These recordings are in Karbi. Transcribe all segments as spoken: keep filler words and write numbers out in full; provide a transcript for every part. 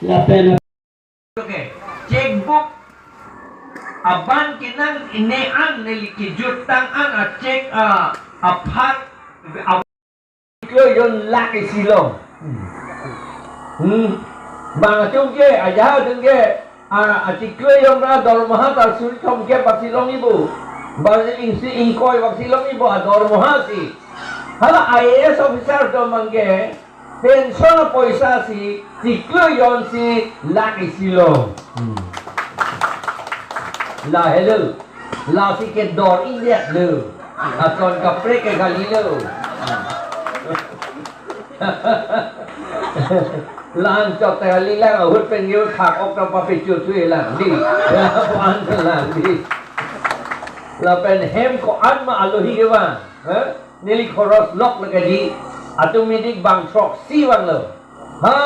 Lapen Okay. Checkbook aban kenang ine an neli kejutang an a check a aphan a klo yon lakh isi lo. Hmm. Bang atum ke, ajahak atum ke, a, achiklo yon ra dormoha ta suri thomkep bak si longji pu. Bang si ingsi ingkoi bak si longji pu a dormoha si. Hala I A S officer atum abang ke, pension apoisa si, chiklo yon si, lakh isi lo. Hmm. La helo. Lasi kedor ingjek lo. Ason kaprek ke kali lo. Lan chot ta kali lang ahut pen yo thak ok ta papecho thui lang di. Ya, pan lang di. Lapen hem ko-an ma alohi kevang. Ha? Neli khoros lok lake di, atum midik bang throksi vanglo. Ha,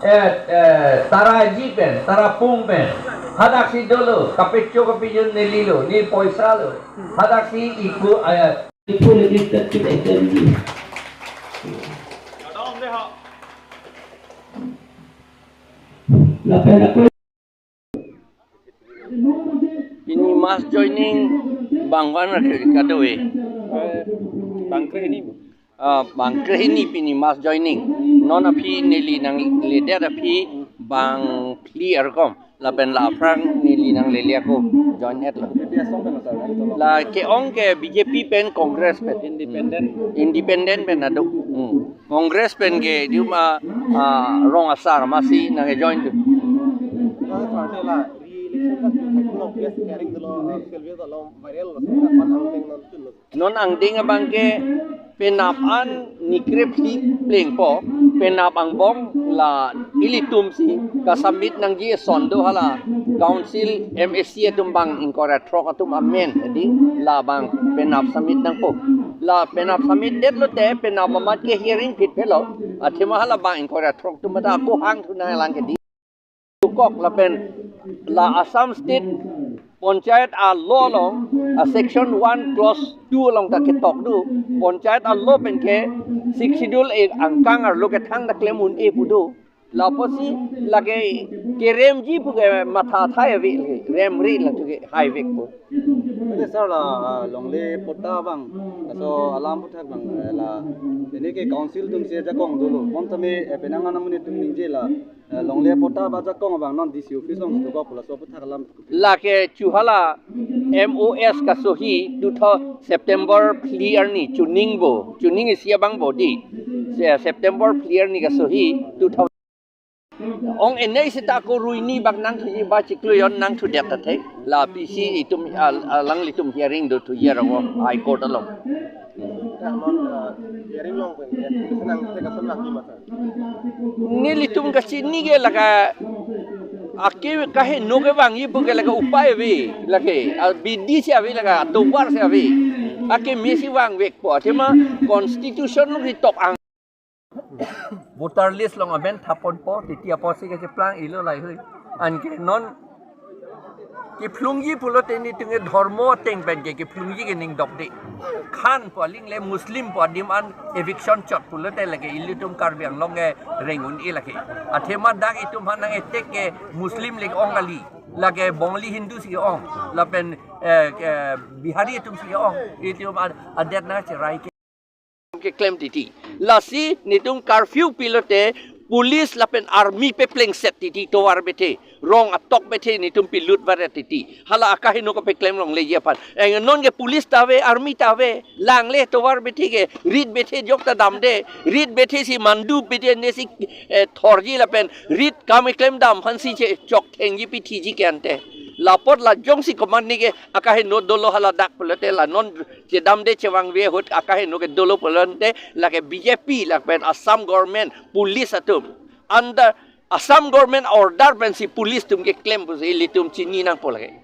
eh, eh, Taraji pen, Tarapung pen. Hadak si dolo, kapecho kapejun neli lo, ne poisa lo. Hadak si iku, eh, ipu lagi tetip S M G. Lapen ako Pini mass joining bang ko-an ra kado e? Eh, bang krehini. Ah, bang krehini pini mass joining. Non aphi neli nangledet aphi bang phli arkom. Lapen la aphrang neli nanglele ako join-et lo. Lake-ong ke B J P pen, Congress pen. Independent. Independent pen ado. Hmm. Congress pen ke dium a, a, rong asar masi nangkejoin tu. Nang sarte la re-election ka thek long case hearing dolo, uh, Silvia dolo viral lo, singkat pan angdeng non tun lo. Non angdeng abang ke penap an ni krephi plengpo, penap angbong la ilitum si ka-submit nangji ason do hala council M A C atum bang ingkoi ra throk atum amen, jadi la bang penap submit nangpo. La penap submit det lote penap amat ke hearing phit phelo. Athema hala bang ingkoi ra throk atum ta ako hang thu nanglang ke di. Tukok lapen la Assam State Panchayat a law along, a section one clause two along ta ketok do. Panchayat a law pen ke Sixth Schedule e angkang arlo kethang ta klem un-e pu do. Lapusi lake keremji pu ke matha thai ave, remri lang thu ke haivekpo. Ade sir la, ah, longle patta abang, laso alam aphuthak abang, eh, la, ini ke council atum si ajakong dolo. Mon tame, eh, penang anamuni atum ningje la, eh, longle patta ba ajakong abang non D C office along si dokok pu laso aphuthak alam. Lake chu hala M O S kasohi two thousand September phli arni chuning bo, chuning isi abang bo di. Se-, September phli arni kasohi two thousand. Ong enei seta ko ruini bak nangthuji ba chiklo yon nangthudet ta thek. La P C itum al-, alanglitum hearing do thuji arong High Court along. Hearing long pen, ya, senang teka senang di mata. Nelitum kachini ke lake, ake kaheno kevangji pu ke lake upai ave, lake, a, bidi si ave lake, atovar si ave. Akeme si vangvekpo, athema constitution along ketok ang. Voter list along amen thaponpo, titi apotsi kacheplang ilo lahai hui. Anke non kephlungji pulote nelitum ke dhormo ateng pen ke kephlungji ke ning dokde. Khan pu aling le Muslim pu adim an eviction chot pulote lake ilitum Karbi Anglong ke reng un-e lake. Athema dak itum aphan nang-attack ke Muslim le ong kali. Lake Bongali Hindu si ong. Lapen, eh, eh, Bihari atum si ong. Itum ad-, adet nangcherai ke keklem titi. Lasi nelitum curfew pilote police lapen army peplengset titi tovar bethe. Rong atok bethe nelitum pilut varet titi. Hala akaheno kapeklem longleji aphan. Eh, non ke police ta ave, army ta ave. Langle tovar bethe ke, rit bethe jok ta damde. Rit bethe si mandu bethe ne si, eh, thorji lapen rit kam keklem dam aphan si che chok thengji pithiji ke ante. Lapot la jongsi command ni ke akaheno dolo hala dak pulote la non chedamde chevangve ahut akaheno ke dolo pulote lake B J P lapen Assam government police atum under Assam government order pensi police atum keklem pusi ilitum chini nangpo lake.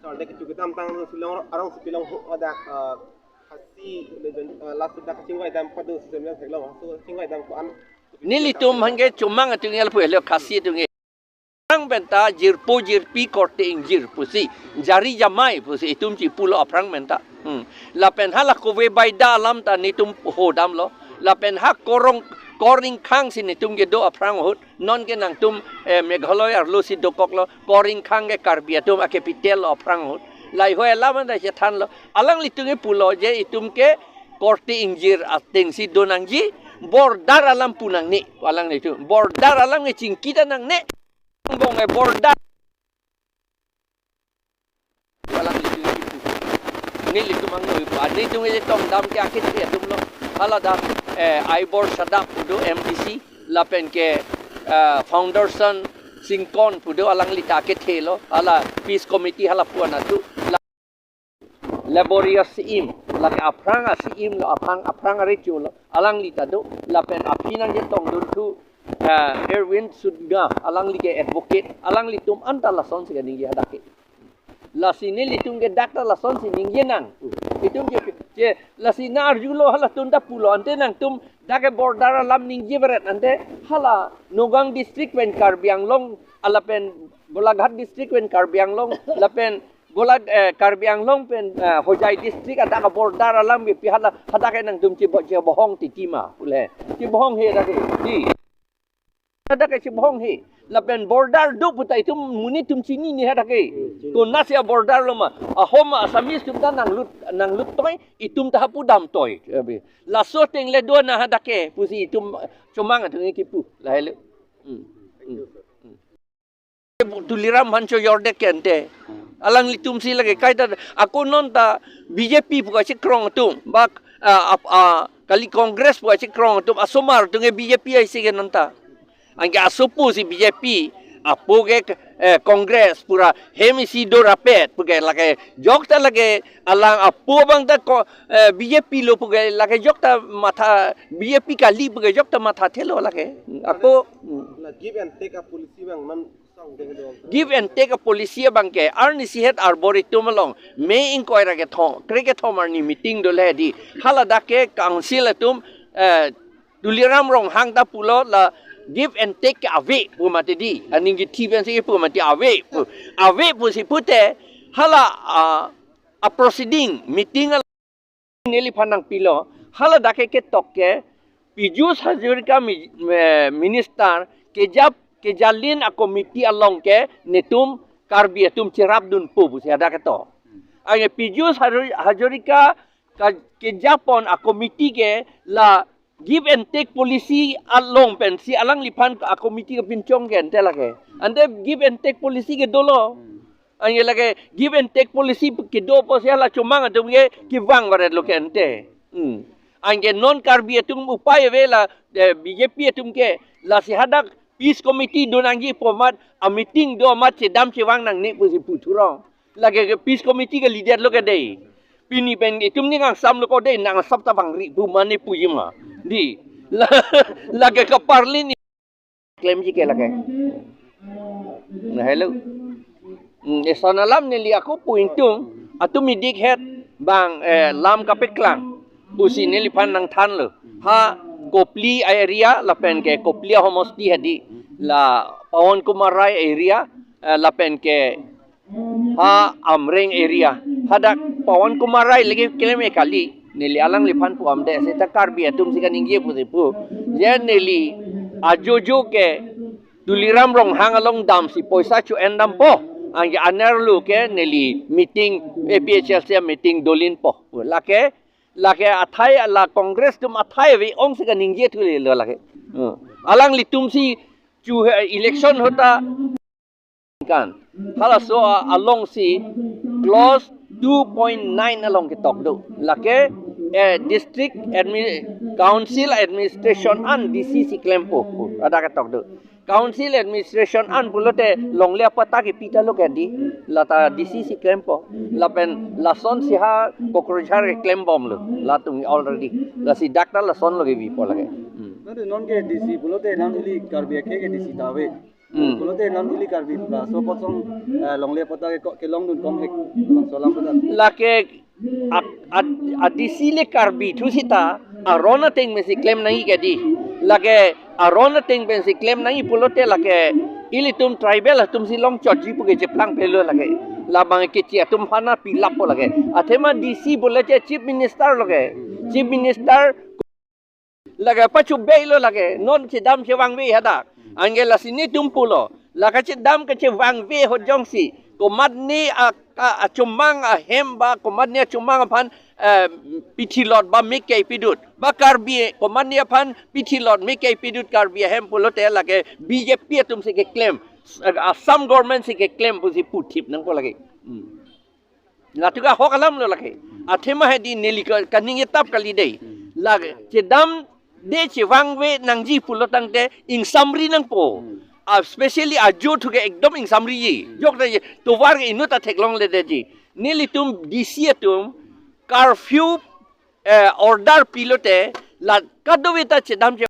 Sir, dak kechu kedamtang Shillong arong si pilong ho dak, ah, Khasi, ah, last dak chingvai dam padu si jam theklong, so chingvai dam ko-an. Nelitum aphan ke chomang atum ke lapu helo Khasi atum ke. Ang penta jirpo jirpi korte ingjir pusi, jari jamai pusi itum chipulo aphrang penta. Hmm. Lapen hala kove baida alam ta nelitum hodamlo. Lapen ha korong Kor ingkhang si netum kedo aphrang ahut, non ke nangtum, eh, Meghalaya arlo si dokoklo, kor ingkhang ke Karbi atum a-capital lo aphrang ahut. Lahei ho alam anta chethanlo, alanglitum ke pulo je itum ke korte ingjir ateng si do nangji, border alam pu nangne, alanglitum. Border alam ke chingki ta nangne, angbong e border. Alanglitum kipu. Nelitum angnoi pa. Nelitum ke tongdam ke akethe atumlo. Hala dak, eh, Aibor Sadap pu do M D C. Lapen ke, eh, Founderson Singkon pu do alangli ta akethe lo. Hala Peace Committee hala pu-an atum. La-, laborious C E M. Lake aphrang a-C E M lo, aphrang, aphrang arecho lo. Alangli ta do. Lapen aphi nangchetongdun thu, eh, Erwin Sudga, alangli ke advocate, alanglitum anta lasonsi kaningje hadak ke. Lasi nelitum ke dak ta lasonsi ningje nang. Itum ke, ke, lasi nang-arjulo halatum ta pulo, ante nangtum dak ke border alam ningje beret, ante hala Nagaon district pen Karbi Anglong, lapen Golaghat district pen Karbi Anglong, lapen Golag, eh, Karbi Anglong pen, eh, Hojai district adak a-border alam ke pi hala, hadak ke nangtum chebo-, chebohong titi ma, pule. Chebohong he hadak ke. Di. Hadak ke chebohong he. Lapen border do pu ta itum monit atum chinine hadak ke. Hmm, chini. Konatsi a-border lo ma. Ahom Assamese atum ta nanglut, nanglut toi, itum ta hapu dam toi. Abi. Laso ateng le do na hadak ke, pusi itum chomang atum kipu. Lahelo. Hmm. Hmm. Hmm. Tuliram aphan chojorde ke ante. Alanglitum si lake kaita ako non ta B J P pu kachekrong atum. Bak, ah, ap-, ah, kali Congress pu kachekrong atum. Asomar atum ke B J P aisi ke non ta. Anke asopo si B J P, apo ke, eh, Congress pura hem isi dorapet pu ke lake jokta lake alang apo abang ta ko, eh, B J P lo pu ke lake jokta matha B J P kali pu ke jokta mathathelo lake. Ako, hmm. Na give and take a policy abang man Give and take a policy abang ke, arnisi het Arboretum along, May ingkoi ra kethom, kre kethom arni meeting dole di. Hala dak ke council atum, eh, Tuliram Ronghang ta pulo la give and take ke ave pu mati di. Aning kithi pensi pu mati ave pu. Ave pusi pute, hala, ah, a-proceeding, meeting neliphan nangpilo, hala dak ke ketok ke, Piyush Hazarika mi-, eh, minister kejap, kejalin a-committee along ke netum Karbi atum cherapdunpo pusi hadak ketok. Anke Piyush Hazar-, Hazarika ka-, kejapon a-committee ke la give and take policy along pensi alangliphan a-committee kepinchong ke ante lake. Ante give and take policy ke dolo. Anke lake give and take policy kedo pusi hala chomang atum ke kevang varet lo ke ante. Hmm. Anke non Karbi atum upai ave la, eh, B J P atum ke lasi hadak peace committee do nangji pu amat a-meeting do amat chedam chevang nangne pusi puthurong. Lake ke peace committee ke leader lo ke dei. Pini pen itum ni ngangsam lo ko dei, nangsap ta bangri pu mane puji ma. Di. La, lake kaparli ni klemji ke lake. Lahelo. Hmm, eson alam neli ako pu ingtung, atum idik het bang, eh, lam kapeklang pusi neliphan nangthanlo. Ha Kopili area lapen ke Kopili ahomosti hadi la Pawan Kumar Rai area, eh, lapen ke ha Amreng area. Hadak Pawan Kumar Rai lake klem e kali, neli alangliphan pu amde seta Karbi atum si kaningje pusi pu. Je neli ajojo ke Tuliram Ronghang along damsi poisa cho-en dampo. Anke anerlo ke neli meeting A P H L C meeting dolinpo. Lake, lake athai la Congress atum athai ave ongsi kaningje thulelo lake. Hmm. Alanglitum si chu, eh, election ahut ta kan. Halaso a-, alongsi clause two point nine along ketok do. Lake, eh, district admi-, council administration an D C si klempo. Hadak ketok do. Council administration an pulote longle apatta kepi ta lo ke di. Lata D C si klempo. Lapen lasonsi ha Kokrajhar ke klembomlo. Latum already. Lasi dak ta lason lo kebipo lake. Hmm. Nang non ke D C pulote nang ili Karbi akhei ke D C ta ave. Hmm. Pulote non ili Karbi laso apot song, eh, longle apatta ke ko-, kelongdun kom hek. Laso alam apatta. Lake a, a, a D C le Karbi thu sita, aron ateng pensi klem nangji ke di. Lake aron ateng pensi klem nangji pulote lake ilitum tribal atum si longchotji pu ke cheplang pelo lake. Labang keche atum aphan na pilappo lake. Athema D C pulote Chief Minister lo ke. Chief Minister Lake pachu bei lo lake, non chedam chevangve hadak. Anke lasi netum pulo. Lake chedam kechevangve ahut jongsi komatne a, a, achomang ahem ba komatne achomang aphan eh, pithilot ba mekei pidut. Ba Karbi komatne aphan pithilot mekei pidut Karbi ahem pulote lake B J P atum si keklem. Assam government si keklem pusi puthip nangpo lake. Hmm. Latum ke ahok alam lo lake. Athema hedi neli ka-, kaningje tap kali dei. Lake chedamde chevangve nangji pulo tangte ingsamri nangpo. Ah, especially ajo thu ke ekdom ingsamriji. Jok ta je tovar ke inut ta theklongledetji. Nelitum D C atum curfew eh, order pilote la kadokave ta chedam che